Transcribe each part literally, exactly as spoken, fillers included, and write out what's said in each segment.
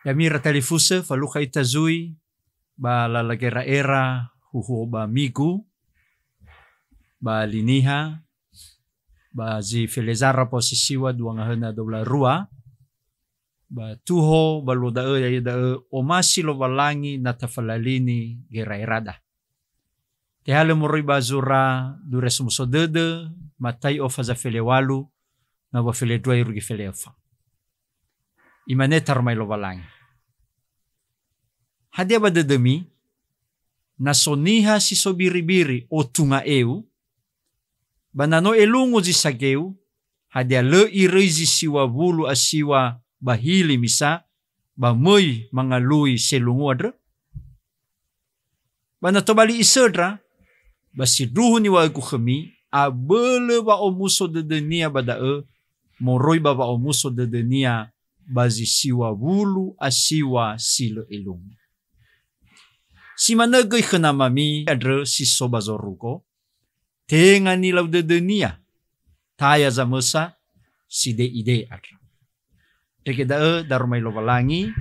Ya'ami ira talifusö, falukha ita zui ba lala gera'era huhuo ba Migu, ba Liniha, ba zi felezara posisiwa dua ngahöna dua wulu a rua, ba tuho ba luo da'ö, ya'ia da'ö omasi Lowalangi na tafalalini gera'erada. Tehalö moroi ba zura Duria Somuso Dödö, Matai'o faza felewalu, ngawua felendrua irugi feleöfa. Imane taromali Lowalangi. Hadia ba dödömi, na so niha si so biribiri otu nga'eu, ba na no elungu zi sageu, hadia lö iröi zi siŵa wulu a siŵa ba hili misa, ba möi mangalui selungu andrö? Ba na tobali isöndra, ba sindruhu niŵa'ögu khömi, abölö wa'omuso dödönia ba da'ö, moroi ba wa'omuso dödönia ba zi siŵa wulu a siŵa si lö elungu. Si manö göi khö namami andrö si so ba zorugo, tenga nilau dödönia, taya zamösa side'ide andrö. Irege da'ö daromali Lowalangi,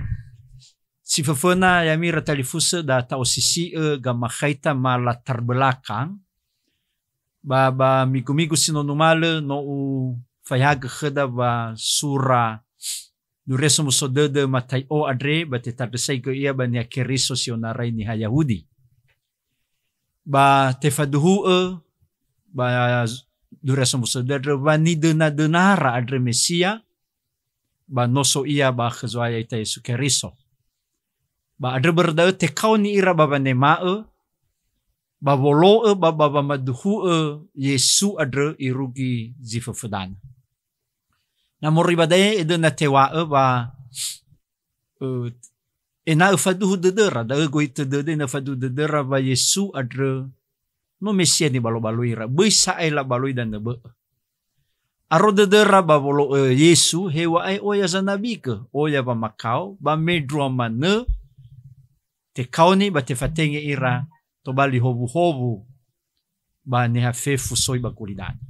si föföna ya'ami ira talifusö da ta'osisi'ö gamakhaita ma latar belakang, ba, ba migu-migu si no numalö no ufaehagö khöda ba sura Duria Somuso Dödö Matai'o andre, ba tetandrösai göi ia ba niha Keriso si onarai niha Yahudi. Ba tefaduhu'ö ba Duria Somuso Dödö wa nidöna-dönara andrö Mesia, ba no so ia ba khö Zo'aya ita Yesu Keriso. Ba andrö börö da'ö tekaoni ira ba wanema'ö, ba wolo'ö, ba, ba wamaduhu'ö Yesu andrö irugi zi föfödanö. Na moroi ba da'e, edöna tewa'ö wa, ö, ena'ö faduhu dödöra, da'ö gohitö dödö ena'ö faduhu dödöra wa Yesu andrö no Mesia nibalo-baloira, böi sa'ae labaloi danö bö'ö. Aro dödöra ba wolo'ö Yesu, heŵa'ae oya zanabigö, oya wamakao, ba mendrua manö tekaoni ba tefatenge ira tobali howuhowu ba niha fefu soi ba gulidanö.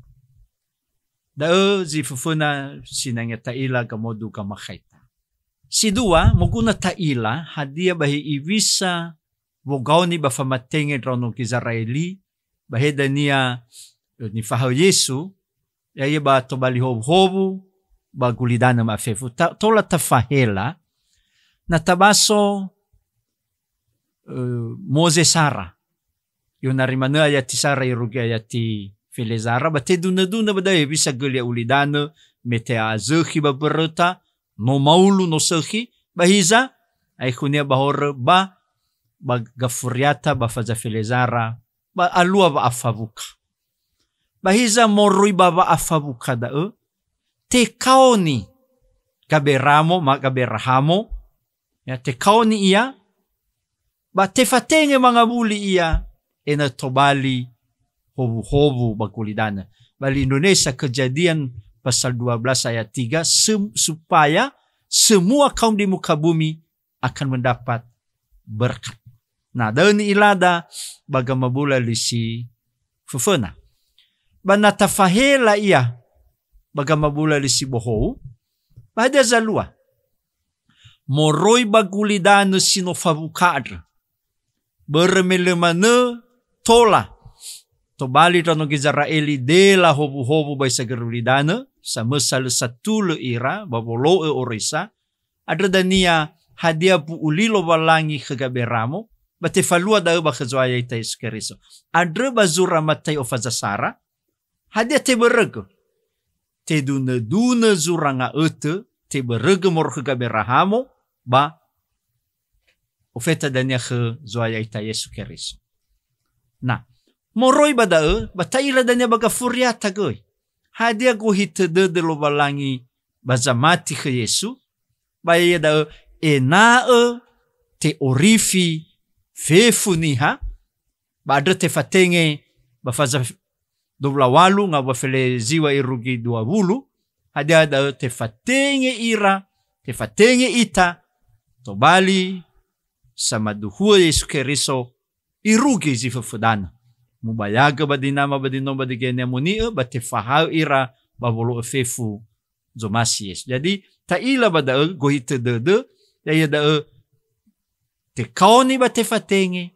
Da'ö zi föföna sinangea ta'ila gamodu gamakhaita. Si dua, moguna ta'ila hadia ba hewisa wogaoni ba famatenge ndraono Gizera'eli, ba he dania, eh, nifahaö Yesu, ya'ia ba tobali howuhowu ba gulidanö ma'afefu. Ta-, tola tafahela, na tabaso, eh, Moze sara. I'onari manö ayati sara irugi ayati felezara, ba tedunö-dunö ba da'ö hewisa göli ya'ulidanö, me te'a zökhi ba mböröta, no maulu, no sökhi, ba hiza, aekhunia ba horö ba, ba gafuriata ba faza felezara, ba alua wa'afawuka. Ba hiza moroi ba wa'afawuka da'ö, tekaoni Gaberamo, ma Gaberahamo, ya, tekaoni ia, ba tefatenge mangawuli ia, ena'ö tobali howuhowu ba gulidanö. Ba li Indonesia, Kejadian pasal dua belas ayat tiga, sem-, supaya semua kaum di muka bumi akan mendapat berkat. Nah, da'ö ni'ilada ba gamabula li si föföna. Ba na tafahela ia ba gamabula li si bohou, ba hadia zalua? Moroi ba gulidanö si no fawuka andrö. Börö me lö manö tola tobali ndraono Gizera'eli dela howuhowu ba isa göi ulidanö, samösa lö satulö ira ba wolo'ö oroisa, andrö dania hadia mbu'u li Lowalangi khö Gaberamo, ba tefalua da'ö ba khö Zo'aya ita Yesu Keriso. Andrö ba zura Matai'o faza sara, hadia tebörögö? Tedunö-dunö zura nga'ötö, tebörögö moroi khö Gaberahamo, ba ofeta dania khö Zo'aya ita Yesu Keriso. Nah, moroi ba da'ö, ba ta'ila dania ba gafuriata göi. Hadia gohitö dödö Lowalangi ba zamati khö Yesu? Ba ya'ia da'ö ena'ö te'orifi fefu niha, ba andrö tefatenge ba faza dua wulu a walu ngawua feleziŵa irugi dua wulu, hadia da'ö tefatenge ira, tefatenge ita, tobali samaduhu'ö Yesu Keriso irugi zi föfödanö. Mubayagö ba dinama ba dino ba digenia moni'ö, ba tefahaö ira ba wolo'ö fefu zomasi Yesu. Jadi, ta'ila ba da'ö gohitö dödö, Ya'ia da'ö tekaoni ba tefatenge,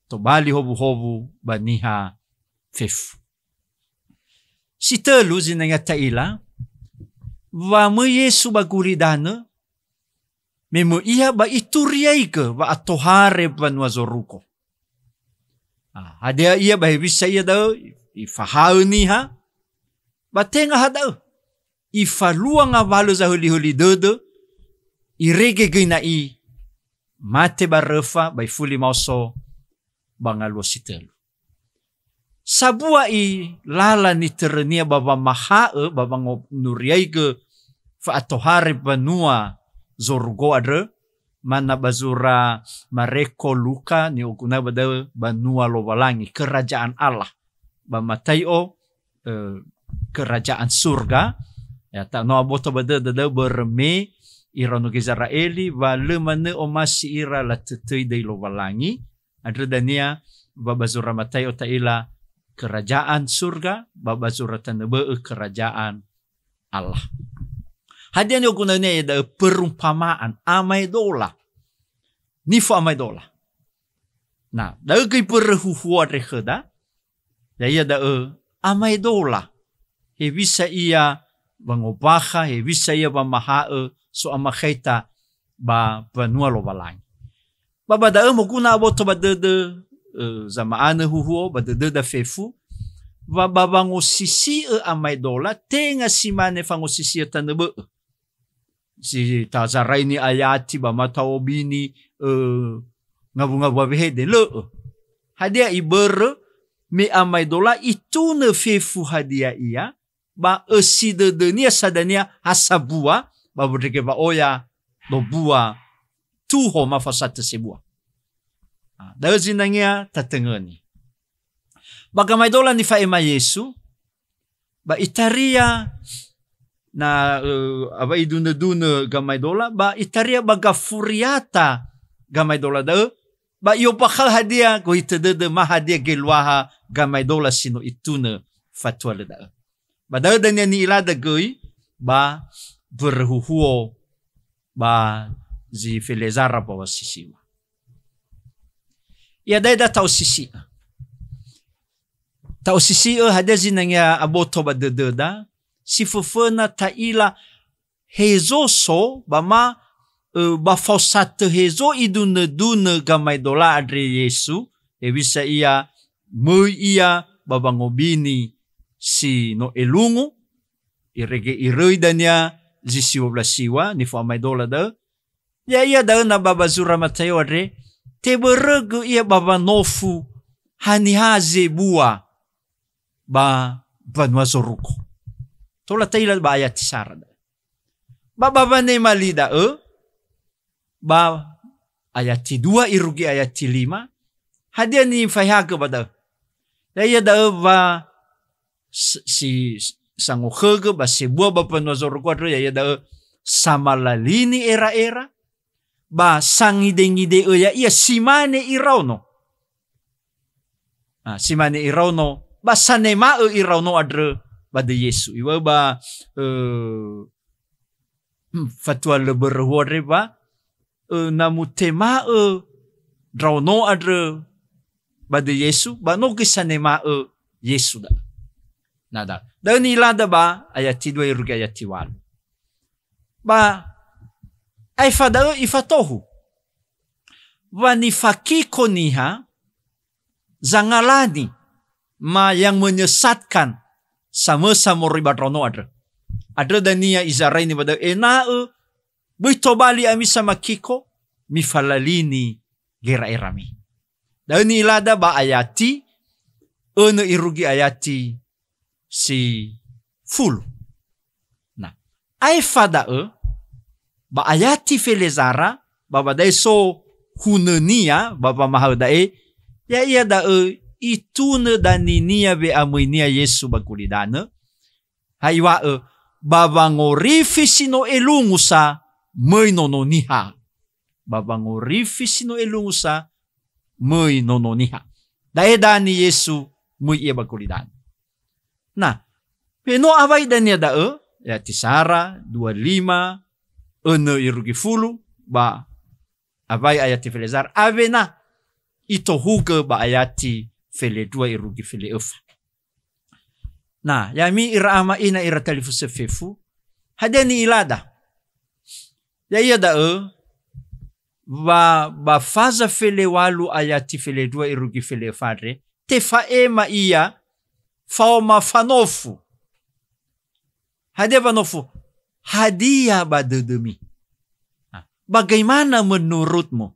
tobali howuhowu ba niha fefu. Si tölu zinangea ta'ila, wa möi Yesu ba gulidanö, me möi Ia ba ituriaigö wa'atohare mbanua zorugo. Ah, hadia ia ba hewisa ia da'ö, ifahaö niha, ba tenga ha da'ö. Ifalua ngawalö zahölihöli dödö, irege göi na'i mate ba röfa, ba ifuli maoso ba ngaluo si tölu. Sabua i lala nitörönia ba wamaha'ö, ba wangonuriaigö fa'atohare mbanua zorugo andrö, mana ba zura Mareko, Luka, ni'oguna'ö ba da'ö banua Lowalangi, Kerajaan Allah. Ba Matai'o, eh, Kerajaan Surga. Ya, ta-, no aboto ba dödö da'ö börö me iraono Gizera'eli, wa lö manö omasi ira latötöi döi Lowalangi. Andrö dania, ba, ba zura Matai'o ta'ila Kerajaan Surga, ba, ba zura tanö bö'ö Kerajaan Allah. Hadia ni'oguna'önia ia da'ö? Perumpamaan, amaedola. Nifo'amaedola. Nah, da'ö göi börö huhuo andre khöda, ya'ia da'ö amaedola. Hewisa ia wangombakha, hewisa ia wamaha'ö so'amakhaita ba mbanua Lowalangi. Ba, ba da'ö moguna aboto ba dödö, eh, zama'anö huhuo, ba dödöda fefu, wa ba wangosisi'ö amaedola, tenga si mane fangosisi'ö tanö bö'ö. Si tazaraini ayati ba ma ta'obini, eh, ngawu-ngawu wehede, lö'ö. Hadia ibörö? Me amaedola itunö fefu hadia ia, ba ösi dödönia sa dania ha sabua, ba wondrege wa'oya dobua tuho ma faosatö sebua. Ah, da'ö zinangea tatöngöni. Ba gamaedola nifa'ema Yesu, ba itaria na, eh, awa idunö-dunö gamaedola, ba itaria ba gafuriata gamaedola da'ö, ba i'ombakha'ö hadia gohitö dödö ma hadia geluaha gamaedola si no itunö fatualö da'ö. Ba da'ö dania ni'ilada göi ba wörö huhuo ba zi felezara ba wasisiwa. Iada'e da ta'osisi'ö. Ta'osisi'ö hadia zinangea aboto ba dödöda, si föföna ta'ila hezo so, ba ma, ö, ba faosatö hezo idunödunö gamaedola andre Yesu, hewisa ia möi ia ba wangobini si no elungu, irege iröi dania zi siwa wöla siwa, nifo'amaedola da'ö, Ya'ia da'ö na ba, ba zura Matai'o andre, tebörögö ia ba wanofu haniha zebua ba mbanua zorugo. Tola ta'ila ba ayati sara da'ö. Ba, ba wanema li da'ö, ba ayati dua irugi ayati lima, hadia nifaehagö ba da'ö? Ya'ia da'ö wa s-, si, sangokhögö ba sebua ba mbanua zorugo andrö, ya'ia da'ö samalalini era'era, ba sangidengide'ö ya'ia si mane iraono. Ah, si mane iraono, ba sanema'ö iraono andrö ba döi Yesu. Iŵa'ö ba, eh, hmm, fatua lö börö huo andre ba, eh, na mutema'ö ndraono andrö ba döi Yesu, ba no göi sanema'ö Yesu da'ö. Na da-, da'ö ni'ilada ba ayati dua irugi ayati ŵalu. Ba aefa da'ö ifatohu wa nifakiko niha zangalani ma yang menyesatkan samösa moroi ba ndraono andrö. Andrö dania izaraini ba da'ö ena'ö böi tobali ami samakiko, mifalalini gera'erami. Da'ö ni'ilada ba ayati önö irugi ayati si fulu. Nah, aefa da'ö, ba ayati felezara, ba, ba da'e so hunönia, ba wamahaö da'e, ya'ia da'ö itunö daninia we'amöinia Yesu ba gulidanö, ha iŵa'ö, ba wangorifi si no elungu sa möi Nono Niha. Ba wangorifi si no elungu sa möi Nono Niha. Da'e dani Yesu möi ia ba gulidanö. Nah, me no awai dania da'ö, ya, tisara, dua lima, önö irugi fulu, ba awai ayati felezara, awena itohugö ba ayati felendrua irugi fele'öfa. Na, ya'ami ira ama ina ira talifusö fefu, hadia ni'ilada? Ya'ia da'ö, wa ba faza felewalu ayati felendrua irugi fele'öfa andre, tefa'ema ia faoma fanofu. Hadia wanofu? Hadia ba dödömi? Ha, bagaimana menurutmu?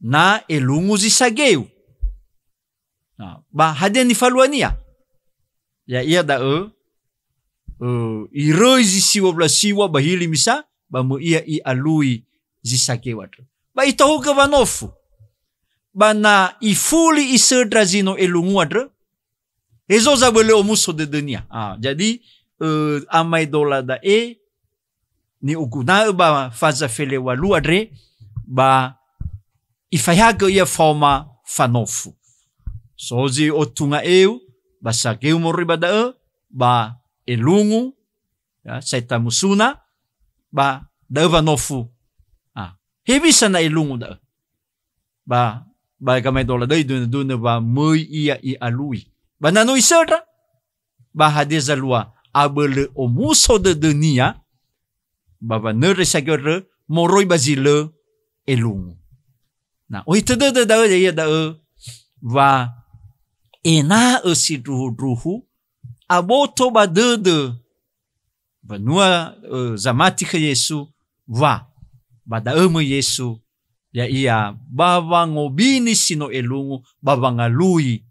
Na elungu zi sageu. Ha, ba hadia nifaluania? Ya'ia da'ö, ö, iröi zi siwa wula siwa ba hili misa, ba möi ia i'alui zi sageu andrö. Ba itohugö wanofu. Ba na ifuli isöndra zi no elungu andrö, hezo zabölö omuso dödönia. Ah, jadi, ö, amaedola da'e, ni'oguna'ö ba faza felewalu andre, ba ifaehagö ia faoma fanofu. So zi otunga eu, ba sageu moroi ba da'ö, ba elungu, ya, saita musuna, ba da'ö wanofu. Ah, hewisa na elungu da'ö? Ba, ba gamaedola da'ö idunö-dunö wa möi ia i'alui. Ba na no isöndra, ba hadia zalua abölö omuso dödönia, ba wanöndra sageu andrö moroi ba zi lö elungu. Na, ohitö dödö da'ö, ya'ia da'ö wa ena'ö sindruhu-ndruhu aboto ba dödö mbanua, ö, zamati khö Yesu, wa, ba da'ö möi Yesu, ya'ia ba wangobini si no elungu, ba wangalui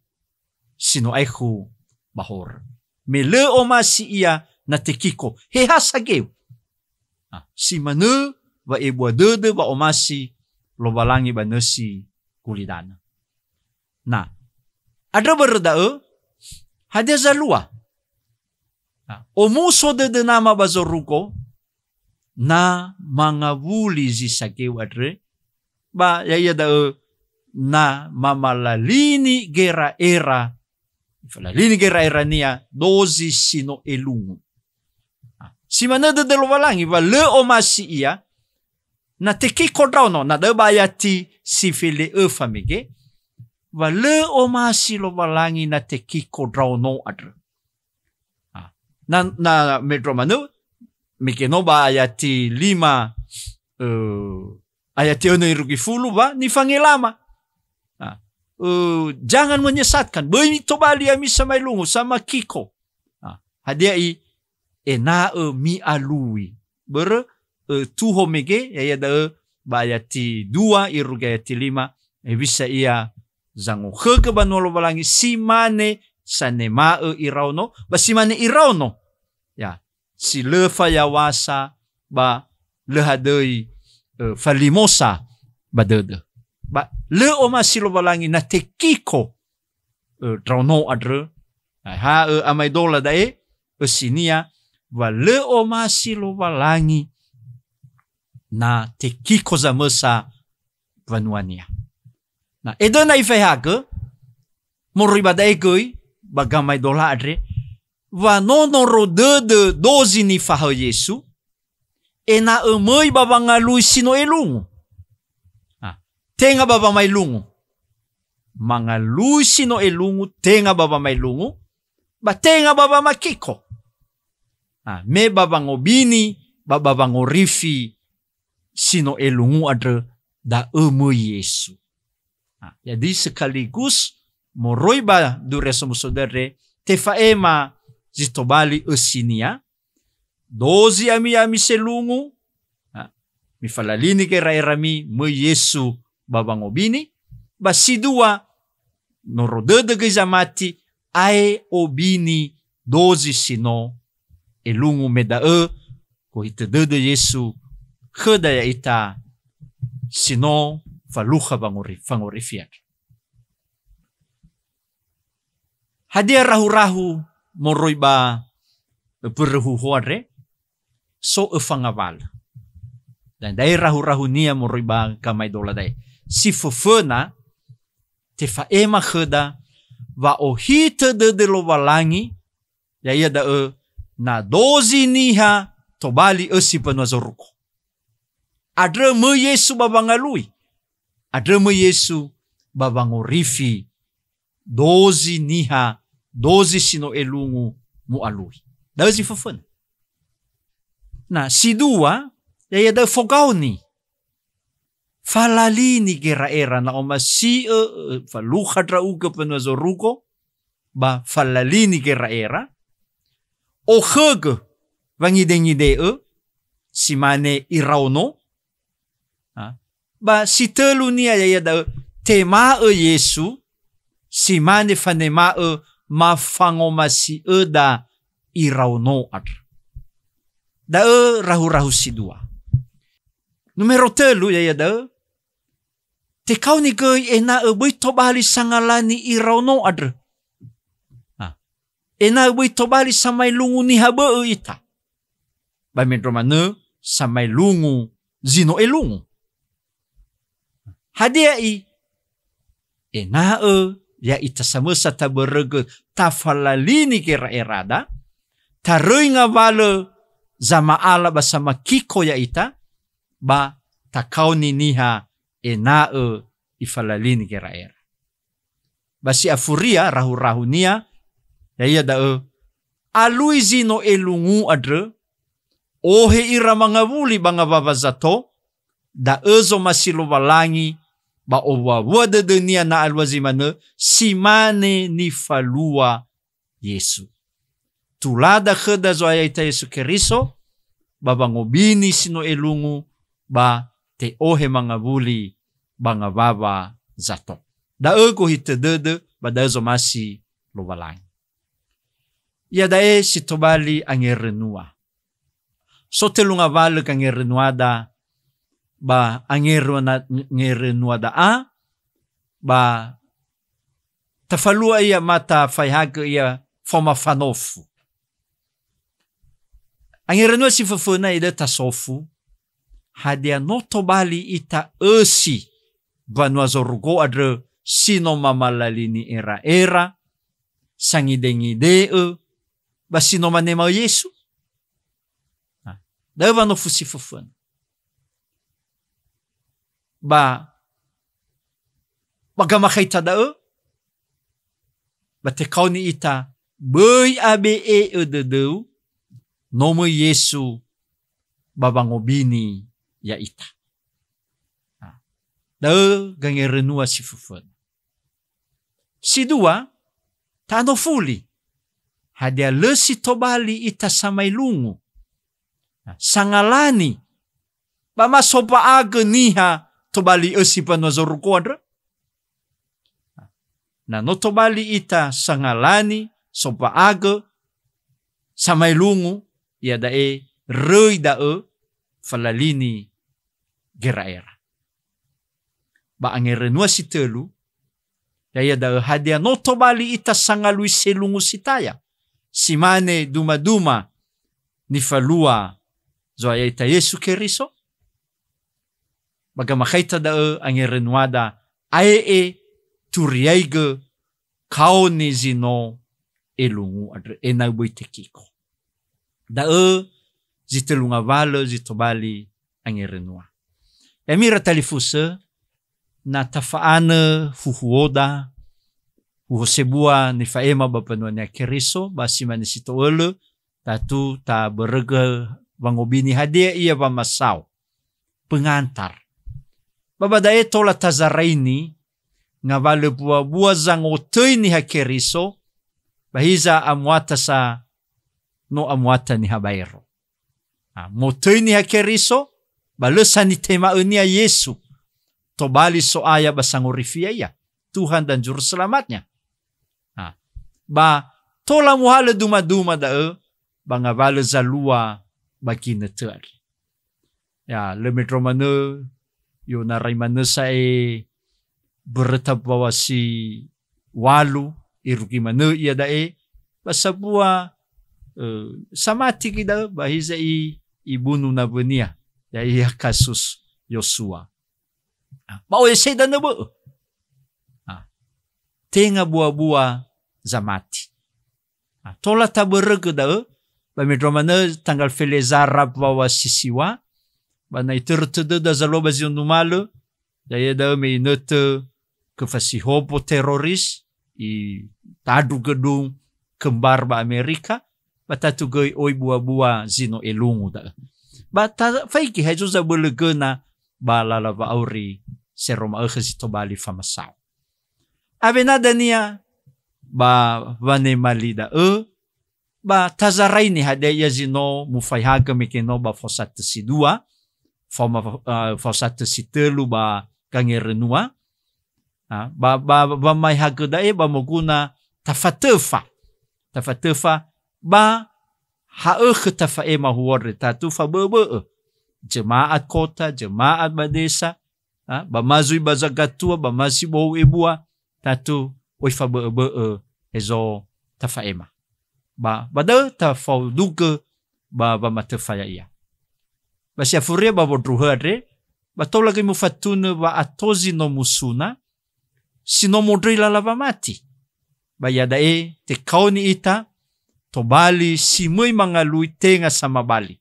si no aekhu ba horö. Me lö omasi ia na tekiko, he ha sageu. Ah, si manö wa'ebua dödö wa'omasi Lowalangi ba nösi gulidanö. Na, andrö börö da'ö, hadia zalua? Na, omuso dödö nama ba zorugo, na mangawuli zi sageu andrö, ba ya'ia da'ö na mamalalini gera'era, falalini gera'erania dozi si no elungu. Si manö dödö Lowalangi, wa lö omasi ia, na tekiko ndraono, na da'ö ba ayati si fele'öfa mege, wa lö omasi Lowalangi na tekiko ndraono andrö. Ah, na, na mendrua manö, mege no ba ayati lima, ö, ayati önö irugi fulu wa nifangelama. Ah, ö, jangan menyesatkan, böi mitobali ami samaelungu, samakiko. Ah, hadia i? Ena'ö mi'alui. Börö, ö, tuho mege, ya'ia da'ö ba ayati dua irugi ayati lima, hewisa ia zangokhögö banua Lowalangi, si mane sanema'ö iraono, ba si mane iraono. Ya, si lö fayawasa, ba lö hadöi, ö, falimosa ba dödö. Ba lö omasi Lowalangi na tekiko, ö, ndraono andrö. Aeha, ö, amaedola da'e, ösinia, wa lö omasi Lowalangi na tekiko zamösa wanuania. Na, edöna ifaehagö, moroi ba da'e göi, ba gamaedola andre, wa no noro dödö dozi nifahaö Yesu, ena'ö möi ba wangalui si no elungu. Ah, tenga ba wamaelungu. Mangalui si no elungu, tenga ba wamaelungu, ba tenga ba wamakiko. Ah, me ba wangobini, ba, ba wangorifi si no elungu andrö, da'ö möi Yesu. Ah, jadi sekaligus moroi ba Duria Somuso Dödö, tefa'ema zi tobali ösinia, dozi ami ya'ami selungu, ha, mifalalini gera'erami möi Yesu ba wangobini, ba si dua, noro dödö göi zamati, ae obini dozi si no elungu me da'ö, gohitö dödö Yesu khöda ya'ita si no falukha wangori-, fangorifi andrö. Hadia rahu-rahu moroi ba mbörö huho andre? So öfa ngawalö. Da'e rahu-rahunia moroi ba gamaedola da'e. Si föföna, tefa'ema khöda wa'ohitö dödö Lowalangi, ya'ia da'ö na dozi niha tobali ösi mbanua zorugo. Andrö möi Yesu ba wangalui. Andrö möi Yesu ba wangorifi dozi niha, dozi si no elungu mu'alui. Da'ö zi föföna. Na, si dua, ya'ia da'ö fogaoni. Falalini gera'era, na omasi'ö, ö, falukha ndra'ugö mbanua zorugo, ba falalini gera'era. Okhögö wangidengide'ö, si mane iraono. Ha? Ba si tölunia ya'ia da'ö, tema'ö Yesu, si mane fanema'ö mafangomasi'öda iraono andrö. Da'ö rahurahu si dua. Numero tölu ya'ia da'ö, tekaoni göi ena'ö böi tobali sangalani iraono andrö. Ha. Ena'ö böi tobali samaelungu niha bö'ö ita. Ba mendrua manö samaelungu zi no elungu. Hadia i? Ena'ö ya'ita samösa tabörögö tafalalini gera'erada, taröi ngawalö zama'ala ba samakiko ya'ita, ba takaoni niha ena'ö ifalalini gera'era. Ba si afuria rahurahunia, ya'ia da'ö, alui zi no elungu andrö, ohe ira mangawuli ba ngawawa zato, da'ö zomasi Lowalangi, ba owuawua dödönia na alua zi manö, si mane nifalua Yesu. Tulada khöda Zo'aya ita Yesu Keriso, ba wangobini si no elungu, ba te'ohe mangawuli ba ngawawa zato. Da'ö gohitö dödö, ba da'ö zomasi Lowalangi. Iada'e si tobali angerönua. So tölu ngawalö gangerönuada, ba angeröna-, ngerönua da'a, ba tafalua ia ma tafaehagö ia faoma fanofu. Angerönua si föföna iada'ö tasofu, hadia no tobali ita ösi mbanua zorugo andrö si no mamalalini era'era, sangidengide'ö, ba si no manema Yesu? Nah, da'ö wanofu si föföna. Ba, ba gamakhaita da'ö, ba tekaoni ita, böi abe'e'ö dödöu, no möi Yesu ba wangobini ya'ita. Nah, da'ö gangerönua si föföna. Si dua, tanofuli. Hadia lö si tobali ita samaelungu? Nah, sangalani. Ba ma somba'agö niha tobali ösi mbanua zorugo andrö? Na no tobali ita sangalani, somba'agö, samaelungu, iada'e röi da'ö falalini gera'era. Ba angerönua si tölu, ya'ia da'ö hadia no tobali ita sangalui selungu si taya, si mane dumaduma nifalua Zo'aya ita Yesu Keriso? Ba gamakhaita da'ö angerönuada, ae'e turiaigö kaoni zi no elungu andrö, ena'ö böi tekiko. Da'ö zi tölu ngawalö zi tobali angerönua. Ya'ami ira talifusö, na tafa'anö huhuoda, huhuo sebua nifa'ema ba mbanua-Nia Keriso, ba si mane si to'ölö, tatu tabörögö wangobini hadia ia wamasao. Pengantar. Ba ba da'e tola tazaraini, ngawalö buabua zangotöi Niha Keriso, ba hiza amuata sa no amuata niha baero. Ah, motöi Niha Keriso, ba lö sa nitema'önia Yesu, tobali So'aya ba Sangorifi ya'ia, Tuhan dan Juru Selamatnya. Ah, ba tola muhalö dumaduma da'ö, ba ngawalö zalua ba ginötö andre. Ya, lö mendrua manö, i'onarai manö sa'e böröta mbaŵa si ŵalu, irugi manö iada'e, ba sambua, eh, samati göi da'ö, ba hiza i-, ibunu nawönia, ya'ia kasus Yosua. Ah, ba oya sa'ae danö bö'ö. Ah, tenga buabua zamati. Ah, tola tabörögö da'ö, ba mendrua manö tanggal felezara mbaŵa si siŵa, Ba na itörö tödöda zalua ba zi no numalö, da'e da'ö me inötö kö fasihompo teroris, itandru gedung kembar ba Amerika, ba tatu göi oi bua-bua zi no elungu da'ö. Ba tafaigi hezo zabölö göna ba lala wa'auri sero ma'ökhö zi tobali famasao. Awena dania ba wanema li da'ö, ba tazaraini hadia ia zi no mufaihagö mege no ba fosatö si dua, faoma-, eh, fosatö si tölu ba gangerönua. Ah, ba, ba, ba mai hagö da'e ba moguna tafatöfa. Tafatöfa ba ha'ökhö tafa'ema huondre tatu fabö'ö-bö'ö. Jemaat kota, jemaat ba desa, ah, ba ma zui ba zagatua, ba ma si bohu ebua, tatu oi fabö'ö-bö'ö hezo tafa'ema. Ba, ba da'ö tafaodugö ba wamatöfa ya'ia. Ba si afuria ba wondruhö andre, ba tola göi mufatunö wa'atozi no musuna, si no mondröi lala wamati. Ba iada'e tekaoni ita, tobali si möi mangalui tenga samabali.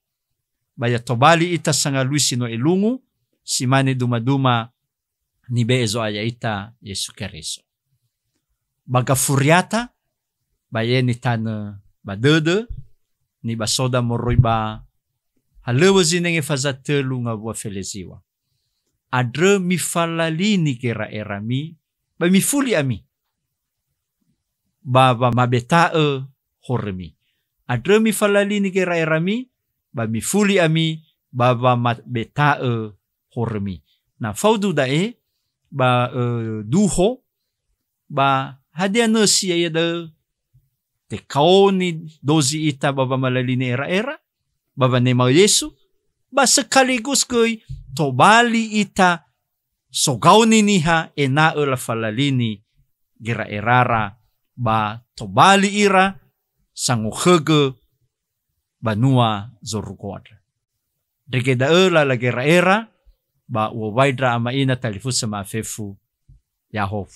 Ba ya tobali ita sangalui si no elungu, si mane duma-duma nibe'e Zo'aya ita Yesu Keriso. Ba gafuriata, ba ye nitanö ba dödö, nibasoda moroi ba halöŵö zinenge faza tölu ngawua feleziwa. Andrö mifalalini gera'erami, ba mifuli ami ba wamabeta'ö horömi. Andrö mifalalini gera'erami, ba mifuli ami ba wamabeta'ö horömi. Na faudu da'e ba, ö, duho, ba hadia nösi ya'ia da'ö tekaoni dozi ita ba wamalalini era'era, ba wanema Yesu, ba sekaligus göi tobali ita sogaoni niha ena'ö lafalalini gera'erara, ba tobali ira sangokhögö banua zorugo andrö. Ndrege da'ö lala gera'era, ba u'owai ndra ama ina talifusö ma'afefu, ya'ahowu.